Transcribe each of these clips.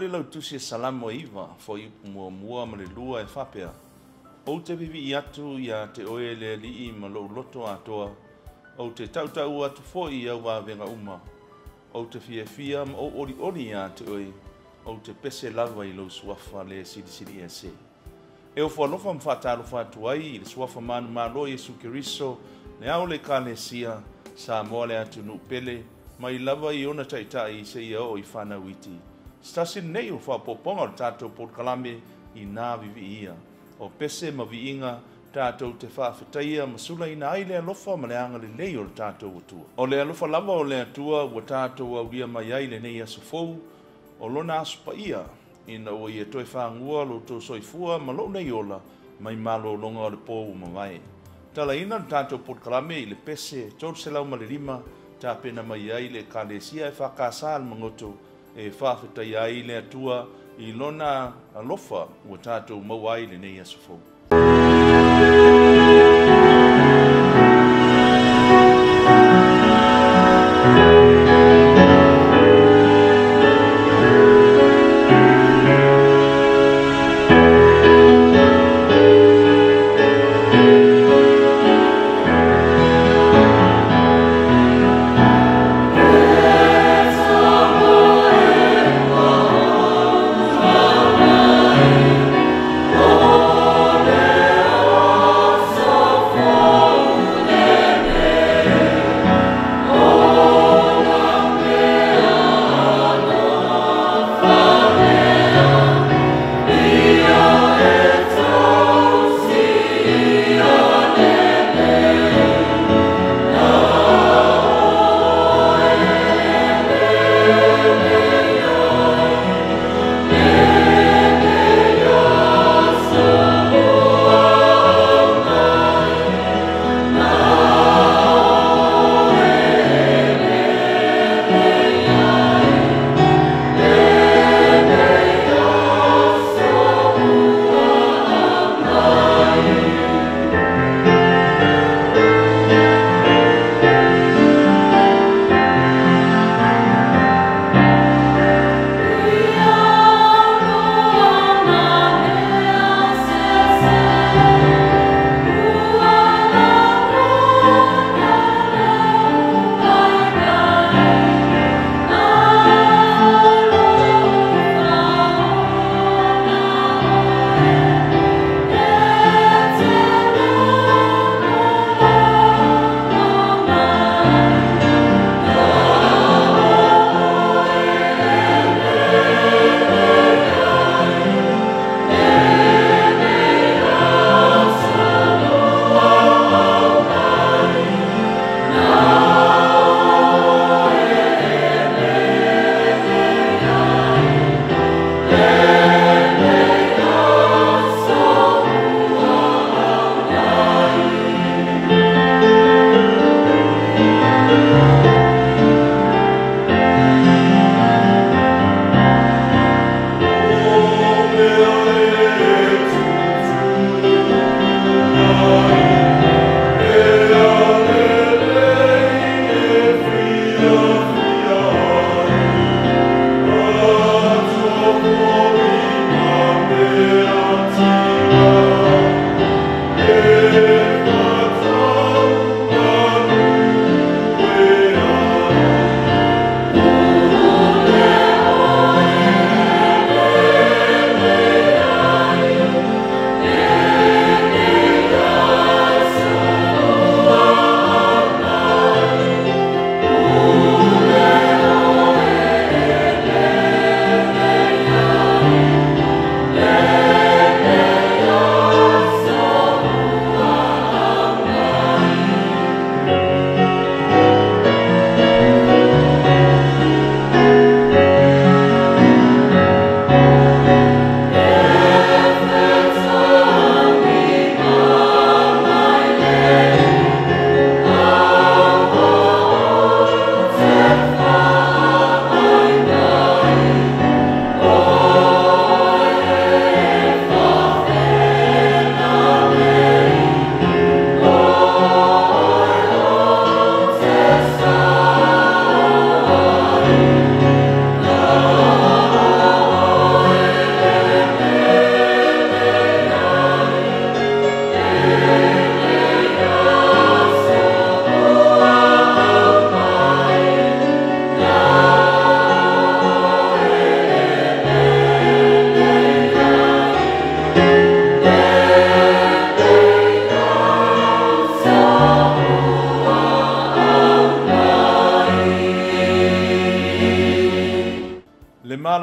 le Lautusi e Salamo e 9, fuaiupu 1 ma le 2 e faapea: Ou te vivii atu ia te oe le Alii ma lou loto atoa, ou te tautau atu foi i au vavega uma. Ou te fiafia ma ou olioli ia te oe, ou te pese lava i lou suafa le silisili ese. E ofo alofa ma faatalofa atu ai i le suafa manumalo Iesu Keriso, le ao le Ekalesia, Samoa le atunuu pele, mai lava i ona taitai seia oo i fanau iti. Se tasi lenei o faaopoopoga o le tatou polokalame i nā viviia. O pese ma viiga tatou te faafetaia ma sulaina ai le alofa ma le agalelei o le tatou Atua. O le alofa lava o le Atua ua tatou aulia mai ai lenei aso fou, o lona aso paia, ina ua ia toe fagua lo outou soifua ma lou nei ola mai malologa o le po ua mavae. Talaina le tatou polokalame i le pese 305 tapena mai ai le Ekalesia EFKS a le Magoto e faafetaia ai le Atua i lona alofa ua tatou maua ai lenei aso fou. Oh.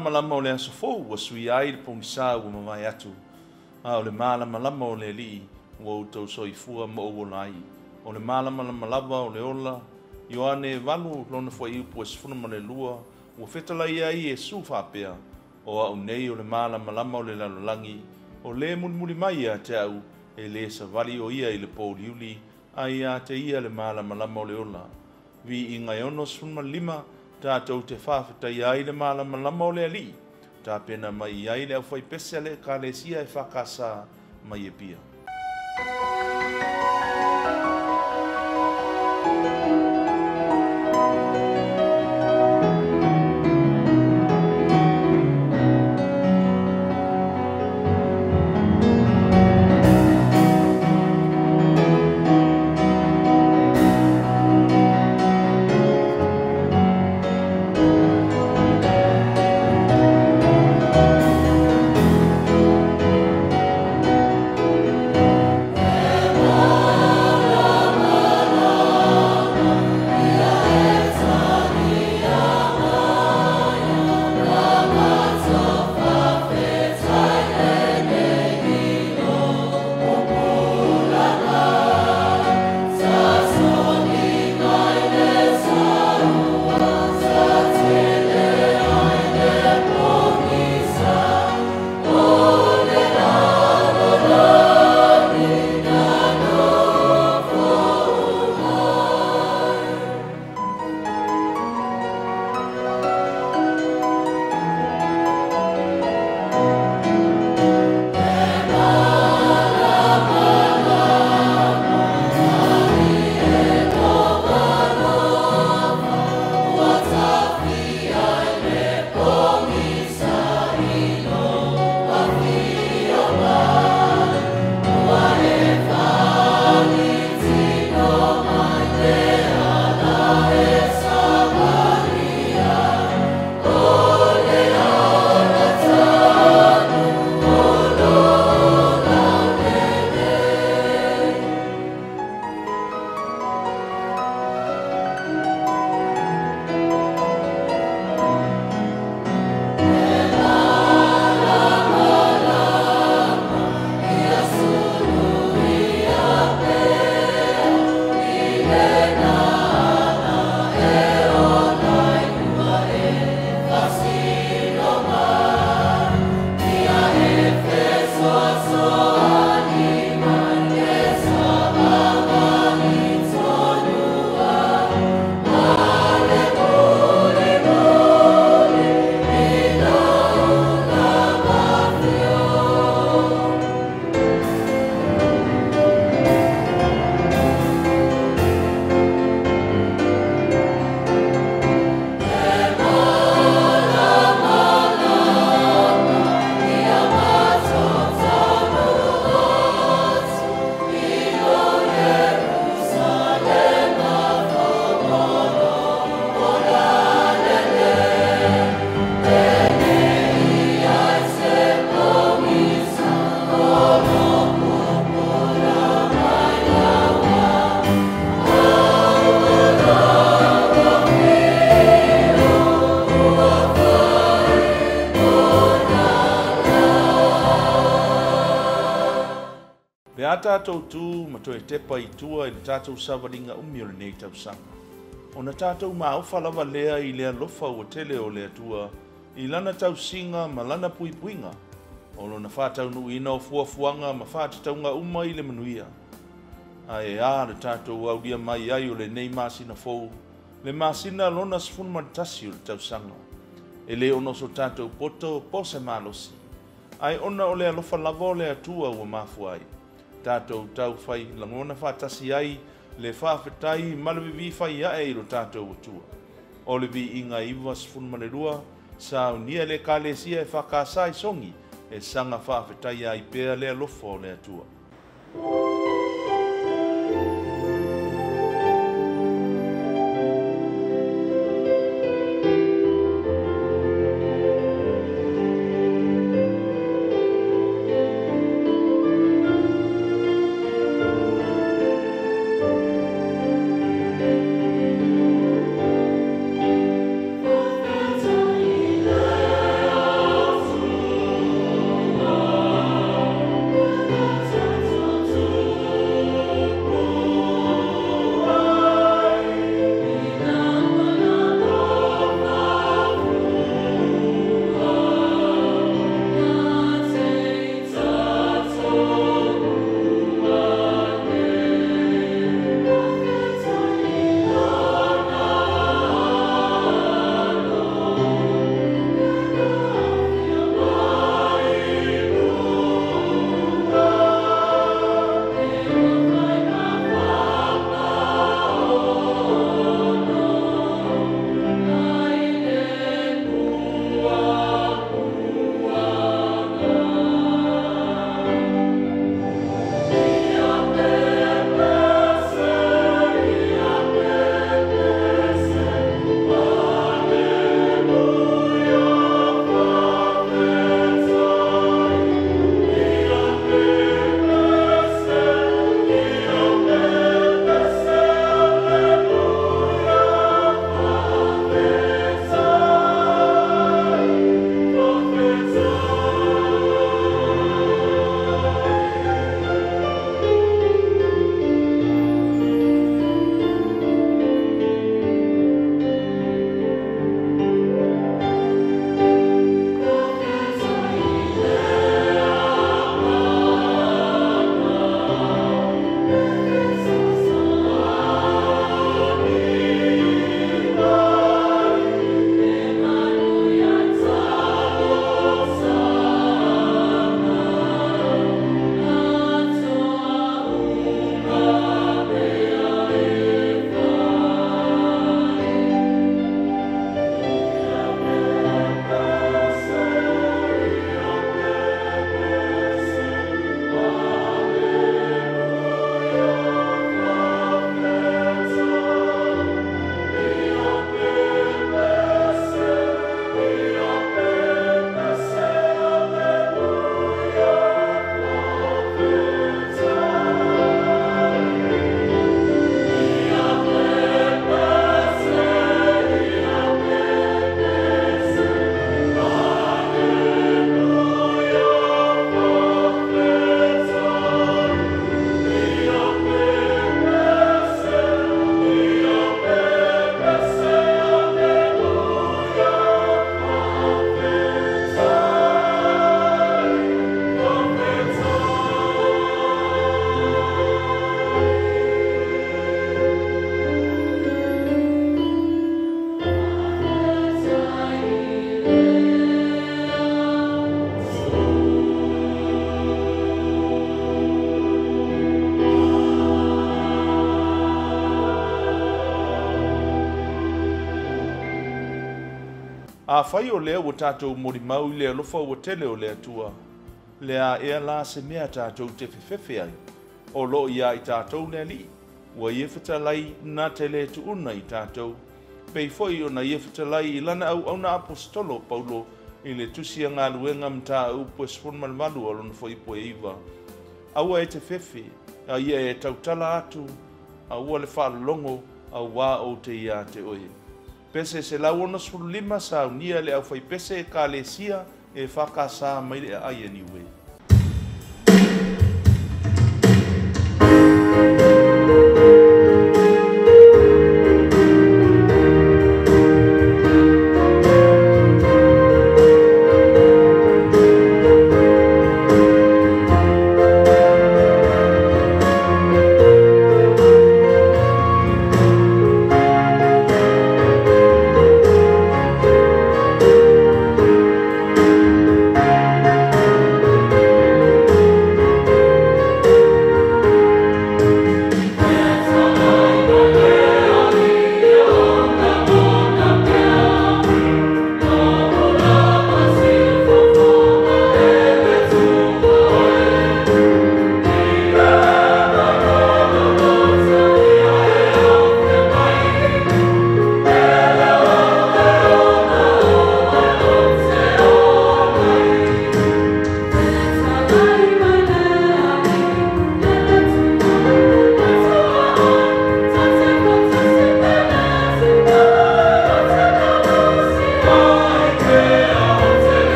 malamalama o le aso fou ua suia ai le pogisā ua mavae atu, a o le malamalama o le Alii ua outou soifua ma ou ola ai. O le malamalama lava o le ola, Ioane 8 lona fuaiupu e 12, ua fetalai ai Iesu faapea, o au nei o le malamalama o le lalolagi, o le mulimuli mai ia te au, e lē savali o ia i le pouliuli, ae ia te ia le malamalama o le ola. Viiga e 65, tatou te faafetaia ai le malamalama o le Alii, tapena mai i ai le aufaipese a le Ekalesia EFKS mai Apia. Pe a tātou tū ma toe tepa i tua i le tātou savaliga umi o lenei tausaga. Ona tātou maofa lava lea i le alofa ua tele o le Atua i lana tausiga ma lana puipuiga, o lona faataunuuina o fuafuaga ma faatatauga uma i le manuia. Ae a le tātou aulia mai ai o lenei masina fou, le masina lona 11 o le tausaga. E lē ona o so tātou poto po o se malosi, ae ona o le alofa lava o le Atua ua mafua ai. Tātou taufai lagona faatasi ai le faafetai ma le vivifai ae i lo tātou Atua. O le viiga 92, saunia le Ekalesia EFKS i Sogi, e saga faafetai ai pea le alofa o le Atua. Faafetai. Afai o lea ua tatou molimau i le alofa ua tele o le Atua, le a ea la se mea tatou te fefefe ai, o loo iā i tatou le Alii, ua ia fetalai na te lē tuuna i tatou, pei foi ona ia fetalai i lana auauna aposetolo Paulo i le tusi a galuega mataupu e 18 o lona fuaiupu e 9. Aua e te fefe, a ia e tautala atu, aua le faalologo, auā ou te iā te oe. Pese 165 saunia le aufaipese Ekalesia e whakasa mai le aai e Niue.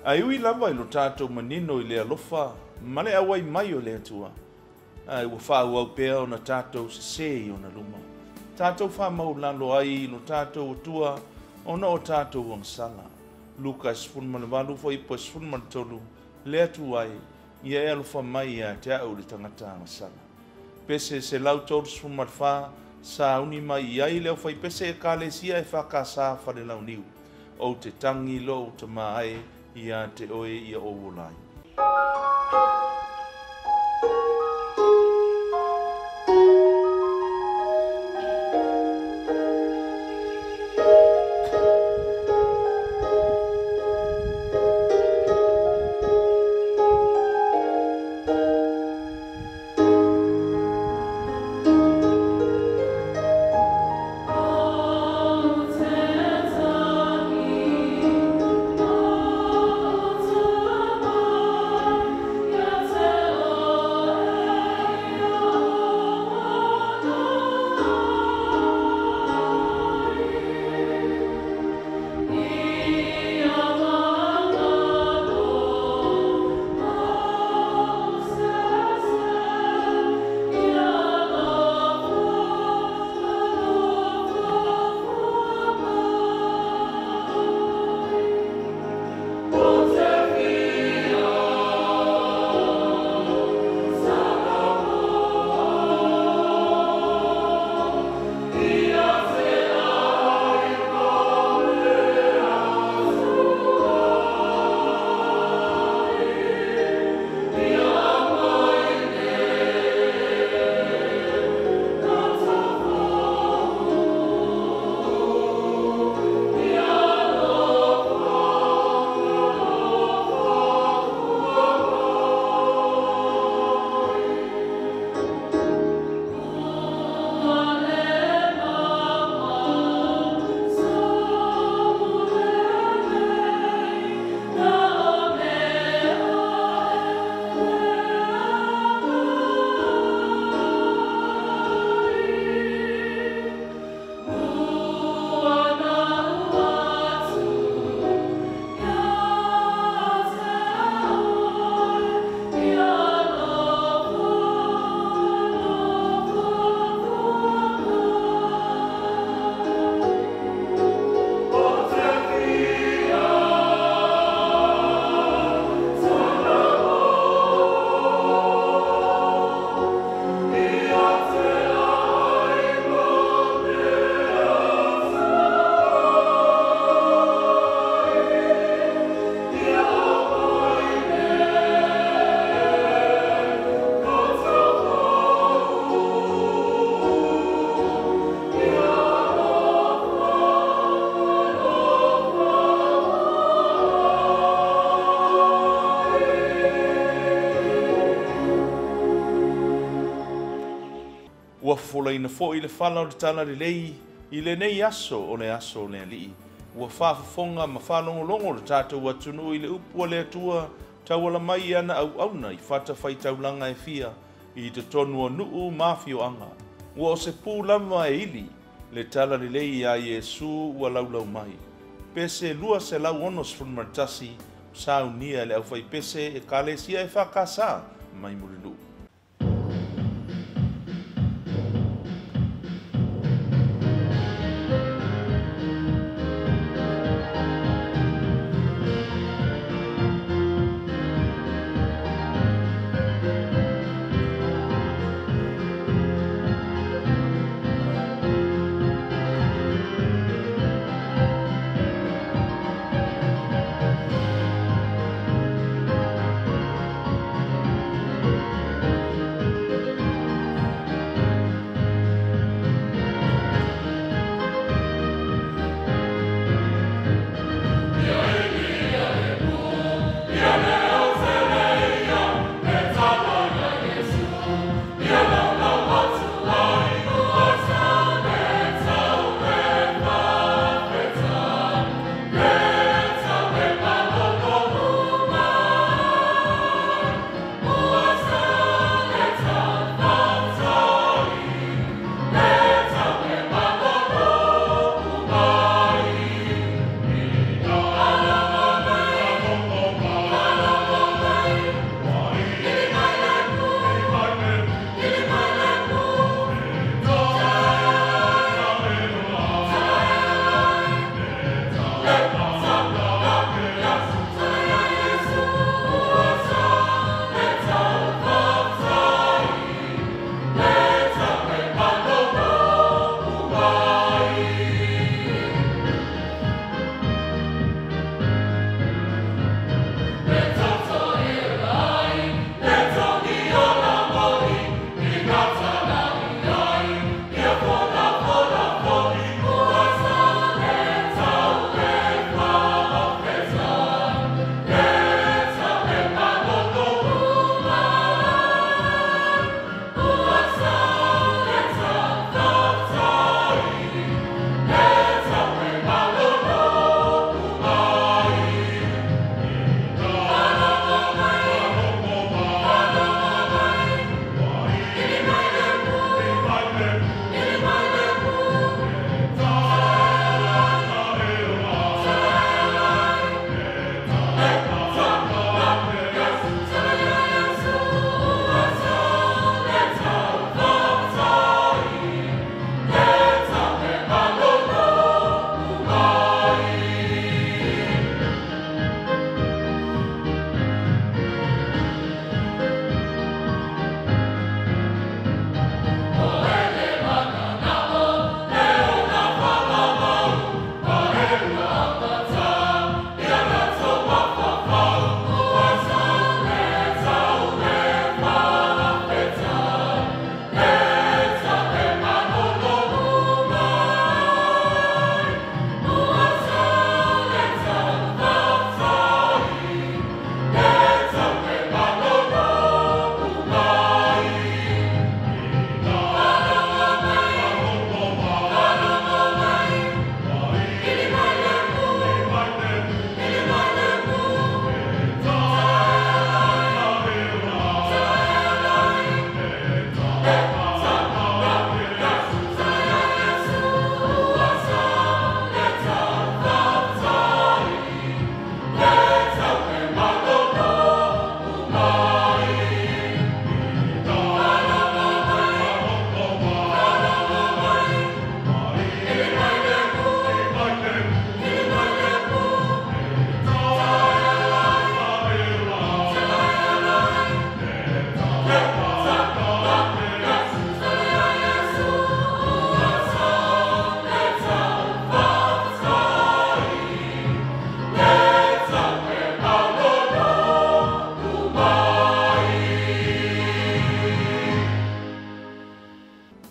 Ai ui lava i lo tātou manino i le alofa, ma le auai mai o le Atua. Ai ua whaau pea o na tātou se se i ona luma. Tātou wha maulalo ai i lo tātou atua o na o tātou angsala. Luka 18 fo ipo 13 le atu ai ia e alofa mai ia te au le tangata angsala. Pese se lau 34 sa uni mai i ai le au pese e kalesia e whakasa whare lau niu. O te tangi lo o te maae ia te oe ia o ulai. Oh, folaina fo'i le fala o le talalelei i lenei aso o le aso o le Alii. Ua faafofoga ma faalogologo le tatou atunuu i le upu a le Atua tauala mai i ana auauna i fatafaitaulaga e fia i totonu o nuu ma afioaga. Ua o se pu lava e ili le talalelei ia Iesu ua laulau mai. Pese 261 saunia e le aufaipese Ekalesia EFKS mai Mulinuu.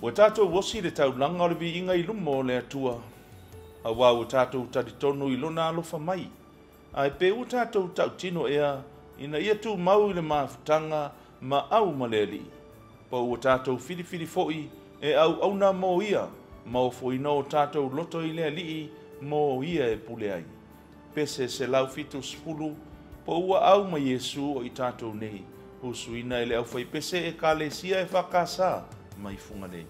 Ua tātou osi le taulaga o le viiga i luma o le Atua, auā ua tatou talitonu i lona alofa mai. Ae pe ua tatou tautino ea ina ia tumau i le mafutaga ma au ma le Alii, po ua tatou filifili fo'i E auauna mo ia, ma ofoina o tatou loto i le Alii mo ia e pule ai. Pese 170, po ua au ma Iesu o i tatou nei, usuina e le au faipese e kalesia e whakasa mai funga nei.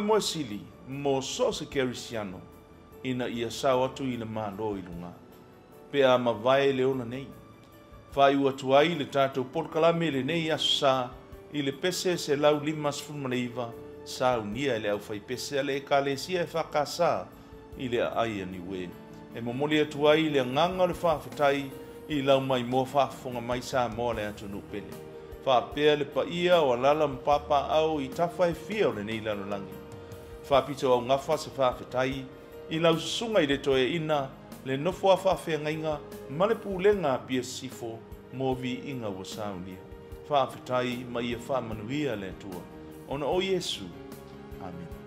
Mo sili mo so se kerisiano ina ia sao atu i le malo i lunga pe a mavae le ona nei whai ua tuai le tātou polokalame le nei asa i le pese se lau 59 Saunia e le aufaipese a le Ekalesia EFKS i le aai a Niue. E momoli atu ai le agaga o le faafetai i lau maimoa faafofoga mai Samoa le atunuu pele. Faapea le paia o alala ma papaau i tafa e fia o lenei lalolagi. Faapito augafa se faafetai i lau susuga i le toeaina le nofo a faafeagaiga ma le pulega a Apia Sisifo mo viiga ua saunia. Faafetai ma ia faamanuia le Atua. Ona o Iesu. Amene.